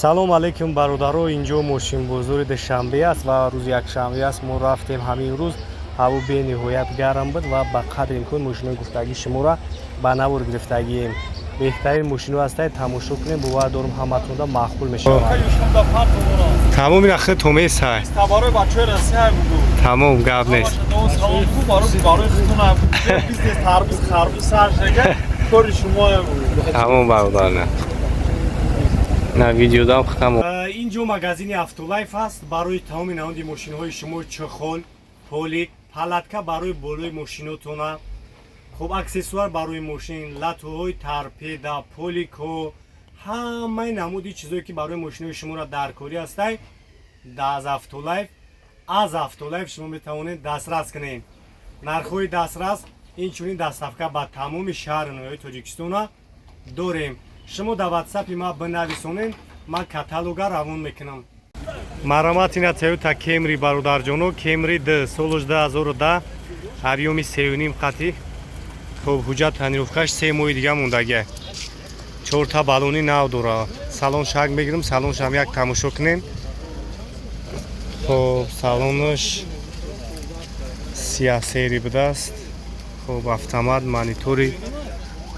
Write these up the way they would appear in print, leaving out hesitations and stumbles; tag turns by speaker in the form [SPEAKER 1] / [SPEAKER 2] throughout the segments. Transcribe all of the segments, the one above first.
[SPEAKER 1] Салом алейкум, бародаро. Инҷо мошинбозори Душанбе аст ва рӯзи якшанбе аст. Мо рафтем. Ҳамин рӯз ҳаво бениҳоят гарм буд ва ба қадри имкон мошинои гуфтагии шуморо ба навор гирифтагием. Беҳтарин мошино ҳастае, тамошо кунем. Бовар дорум, ҳаматонда маъқул мешавад. Тамом, ина хи томесай.
[SPEAKER 2] Барои бачаҳои Россия бугу.
[SPEAKER 1] Тамом, гап нест.
[SPEAKER 2] Салом, хуб, барои худтон бизнес тарбуз харбуз сар шага, кори шумо.
[SPEAKER 1] Тамом, бародар, на на видеодам хитам. Инҷо магазини Автолайф аст. Барои тамоми намуди мошинҳои шумо чехол, полик, палатка барои болои мошинотона, хуб, аксессуар барои мошин, латоҳои торпеда, поликҳо, ҳамаи намуди чизое ки барои мошинои шуморо даркорӣ ҳастай, аз Автолайф шумо метавонед дастрас кунед. Нархҳои дастрас, инчунин доставка ба тамоми шаҳру ноҳияи Тоҷикистона дорем. Шумо дар Ватсапи ма бинависонед, ман каталога равон мекунам. Марҳамат, ина Тойота Кемри, бародарҷоно. Кемри д солуш 2010, объёми 3,5 қатӣ. Хуб, ҳуҷҷат тонировкаш 3 моҳи дига мондагия. Чорта баллони нав дора. Салон шак мегирам, салоншам як тамошо кунем. Хуб, салонаш сияҳсери будааст. Хуб, автомат, монитори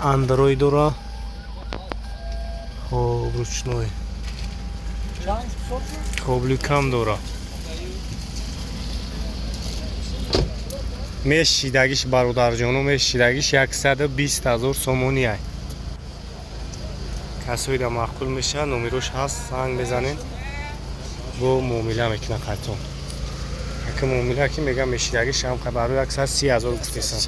[SPEAKER 1] Андроид дора. Хуб, ручной, хуб, люкам дора. Мешидагиш, бародарҷоно, мешидагиш 120 000 сомонӣ. Касоида маъқул мешавад, номерош ҳаст, занг мезанем, бо муомила мекунад қайтон. Яке муомила ки мегам, мешидагиш ҳам барои 130 000 гуфтесам.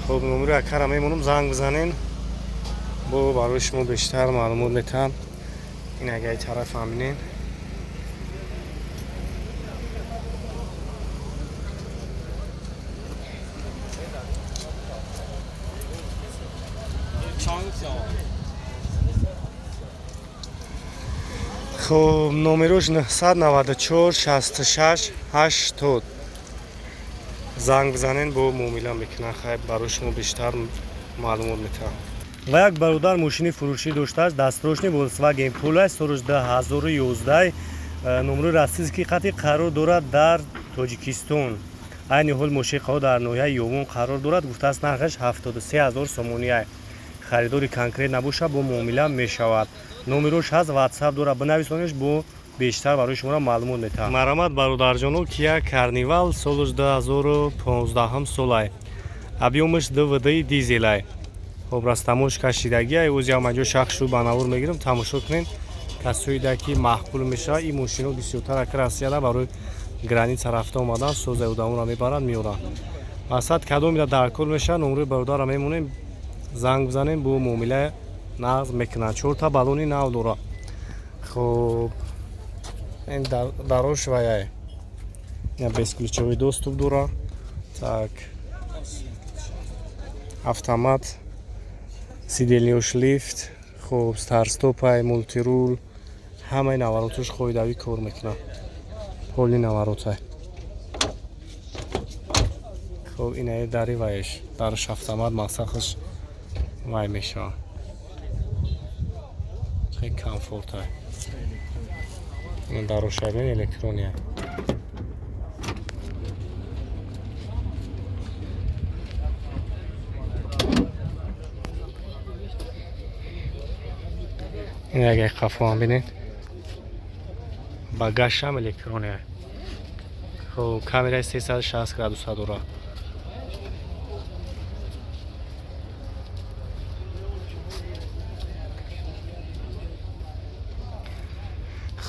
[SPEAKER 1] Хуб, номери акара мемонам, занг бизанен, бо барои шумо бештар маълумот метаҳам. Ин агаи тараф ҳам бинен. Хуб, номерош 994 66 80. Занг бизанен, бо муомила мекунанд. Хайр, барои шумо бештар маълумот метаҳам. Ва як бародар мошини фурӯшӣ доштааст, дастрочный Volkswagen Polo, соли 2011, номерои российский қати, қарор дорад дар Тоҷикистон. Айни ҳол мошинқаҳо дар ноҳияи Ёвон қарор дорад. Гуфтааст, нархаш 73 000 сомонӣ. Харидори конкрет набошад, бо муомила мешавад. Номерош ҳаст, Ватсап дорад, бинависонеш, бо бештар барои шуморо маълумот метаҳам. Марҳамат, бародарҷоно, Кия Карнивал, солаш 2015 солай, объёмаш 2 ВД, дизелай. Хоб, растамош кашидагиай. Ӯзиам анҷо шахшу ба навор мегирам, тамошо кунед. Касоида ки маъқул мешавад, ин мошино бисёртар ака Россияда барои граница рафта омадан созаи одамонро мебаранд, меоранд. Мақсад, кадомида даркор мешавад, номерои бародарро мемонем, занг бизанем, бо муомила нағз мекунанд. Чорта баллони нав дорад. Хуб, ин дарош ваяй бесключевой доступ дора. Так, автомат, сидельниош лифт, хуб, старт-стопай, мультируль, ҳамаи наворотош қоидавӣ кор мекунад, полный наворотай. Хуб, инаи дари ваеш, дарш автомат, мақсадаш вай мешавад, хеле комфортай. Дарошабин электрония. Ин агар қафоам бинед, багажшам электрония. Хуб, камераи 360 градуса дорад.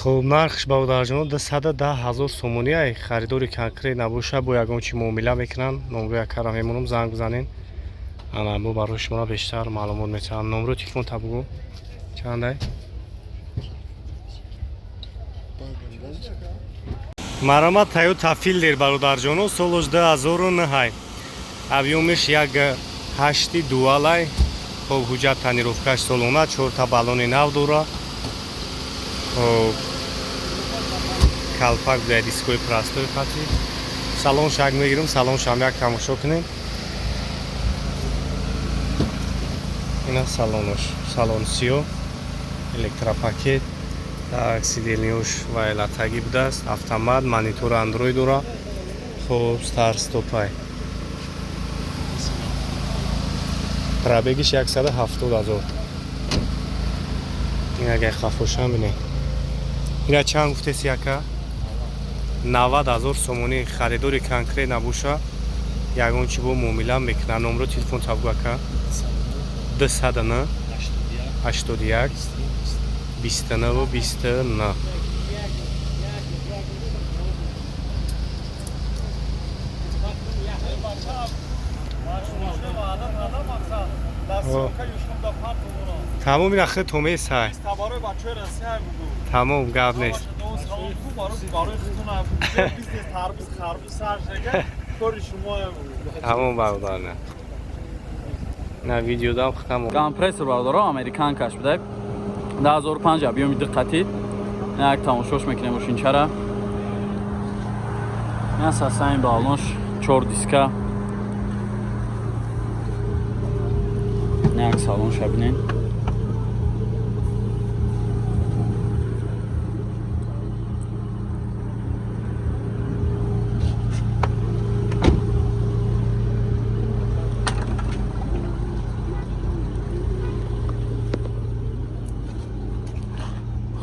[SPEAKER 1] Хуб, нархш, бародарҷоно, 210 000 сомонӣ. Ай харидори конкрет набошад, бо ягон чи муомила мекунанд. Номрои акара мемонам, занг бизанед, ана бо барои шуморо бештар маълумот метаҳам. Номрои телефонта бугӯ, чандай? Марҳамат, Тойота Филдер, бародарҷоно, солош 2009, объёмиш як ҳашти, дуалай. Хуб, ҳуҷҷат тонировкаш солона, чорта баллони нав дора. Хуб, калпак для дискои простой хати. Салон шак мегирам, салон шам як тамошо кунем. Ина салонош, салон сиё, электропакет, так сиденья ш ва латагӣ будааст, автомат, монитор Андроид дора. Хуб, старт стопай. Пробег иш 170 000. Ин агар хафошам бинед. Ина чанд гуфтеси, ака? 90 000 сомонӣ. Харидори конкрет набоша, ягон чи бо муомила мекунад. Номро телефон табгу, ака. 209 81 29 29. Тамом, ина хи томеи сай. Тамом, гап нест.
[SPEAKER 2] Бизнес тарбуз харбуз сар шага, кори шумо.
[SPEAKER 1] Тамом, бародар, на. На видеодам хитам.
[SPEAKER 3] Компрессор, бародаро, американка ш будай. 2005, объём и диққатӣ. Як тамошош мекунем мошинчара. Ина сасаин балонош, чор диска. Як салонша бинен.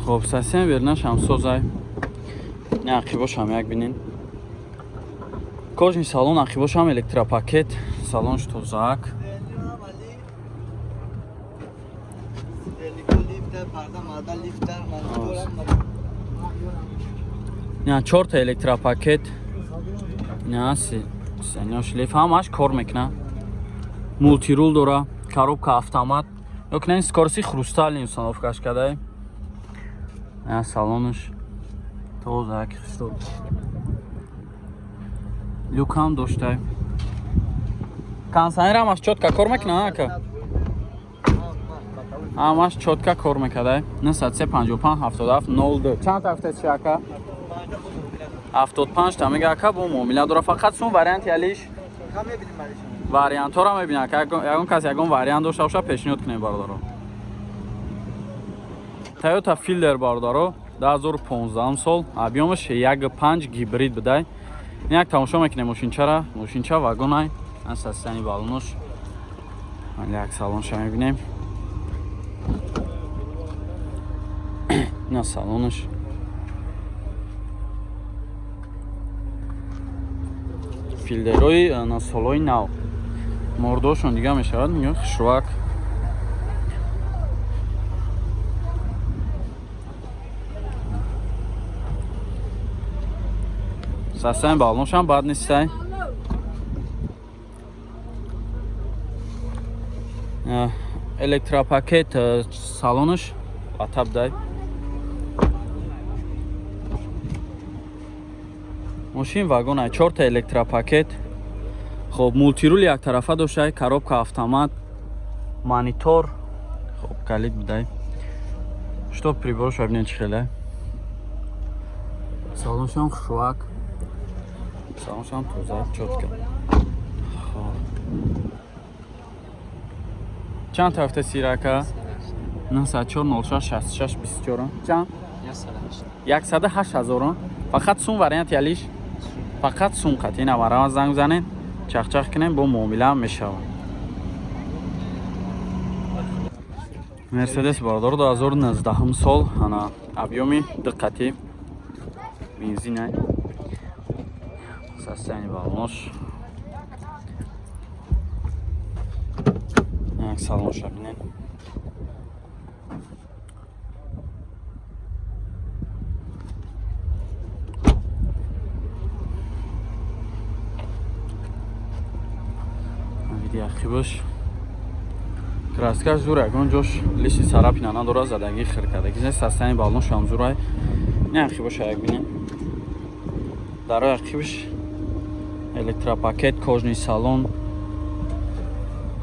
[SPEAKER 3] Хоб, сасиам вернашам созай. Не, ақибошам як бинен. Кожаный салон, ақибошам электропакет, салонш тозаак. Не, чорта электропакет. Не, сенош лифт ҳамаш кор мекуна. Мультирул дора, коробка автомат. Ёк не, скорости хрустальный установка ш кадай. Не, салонаш тоза, хушрӯ. Люкам доштай. Кондиционер ҳамаш чётко кор мекуна, ака? Ҳамаш чётко кор мекардай. 955 77 02. Чанд тафта чи, ака? 75 та мега, ака, бо муомила дора, фақат сум варианти алиш. Вариантҳоро мебинам, ака, ягон кас ягон вариант дошта боша, пешниҳод кунем, бародаро. Toyota Fielder, бародаро, 2015 сол, объём аш 1.5, гибрид будай. Ин як тамошо мекунем мошинчара, мошинча вагонай, асасани балонош. Як салонша мебинем. Ина салонаш. Филдерои на солои нав. Мордошон дига мешавад, мегӯяд хушрӯак. Састани балоншам бад нестай. Электропакет, салонаш атаб дай. Мошин вагон, чорта электропакет. Хоб, мультирул яктарафа доштай, коробка автомат, монитор. Хоб, калид будай. Что прибор ш бинед чӣ хеле. Салоншам хушрӯак. Салоншам тоза, чётко. Хоб. Чанд тафта сирака? 904 06 66 24. Чанд? 108 ҳазорон. Фақат сум варианти алиш. Фақат сум қат. Ина барама занг занед, чахчах кунем, бо муомила мешавад. Мерседес, бародаро, 2019 сол, ана объём и диққатӣ, бензинай. Состояние балонош. Як салонша бинед. Види ақибаш. Краска ш зур, ягон ҷош лишний царапина надора, задагӣ хир кардаги. Не, состояние балоншам зурай. Не, ақибаша як бинем. Дарои ақибаш электропакет, кожаный салон.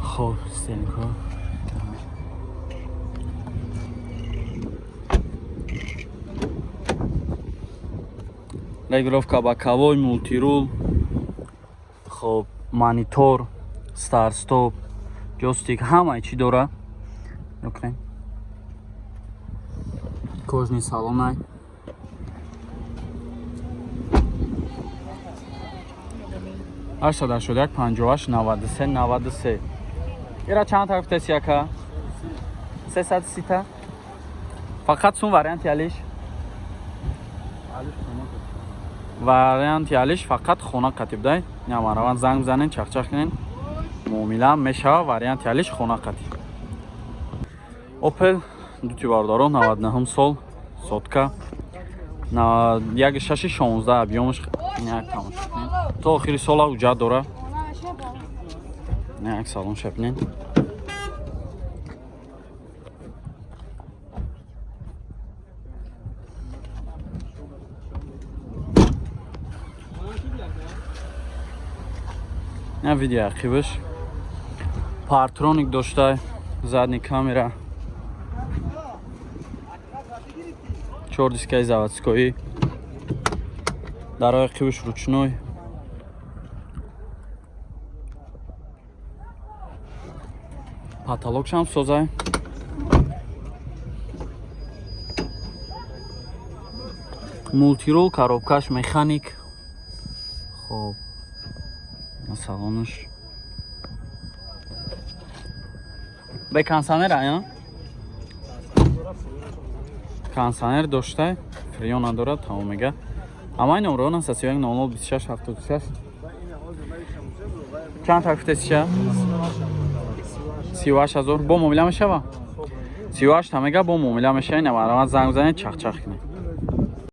[SPEAKER 3] Хоб, стенка. Регулировка боковой, мультирул. Хоб, монитор, старт стоп, ҷойстик, ҳамаи чӣ дора. Ёкунед, кожаный салонай. 881 58 93 93. Ира чанд та гуфтеси, яка? 330 та фақат сум. Варианти алиш, варианти алиш фақат хона қатиб дай. Намараван занг бизанен, чахчах кунен, муомила мешава. Варианти алиш хона қатиб. Опел дути, бародаро, 99 сол, сотка 1,6 16 объём аш. Як тамошо кунед, то охири сола ҳуҷҷат дора. Як салон шабинед. На видео ақибаш парктроник дошта, задний камера, чор дискаи заводской, дарои ақибаш ручной. Потолок шам созай. Мультирул, коробка ш механик. Хоб, салонаш бе кондиционер ая, кондиционер дошта, фреон надорад, тамом мега. Амай номерон аст 31 00 26 76. Чанд та гуфтесиша? 38 000 бо муомила мешава. 38 та мега, бо муомила мешава. Ина, марҳамат, занг бизанед, чахчах кунед.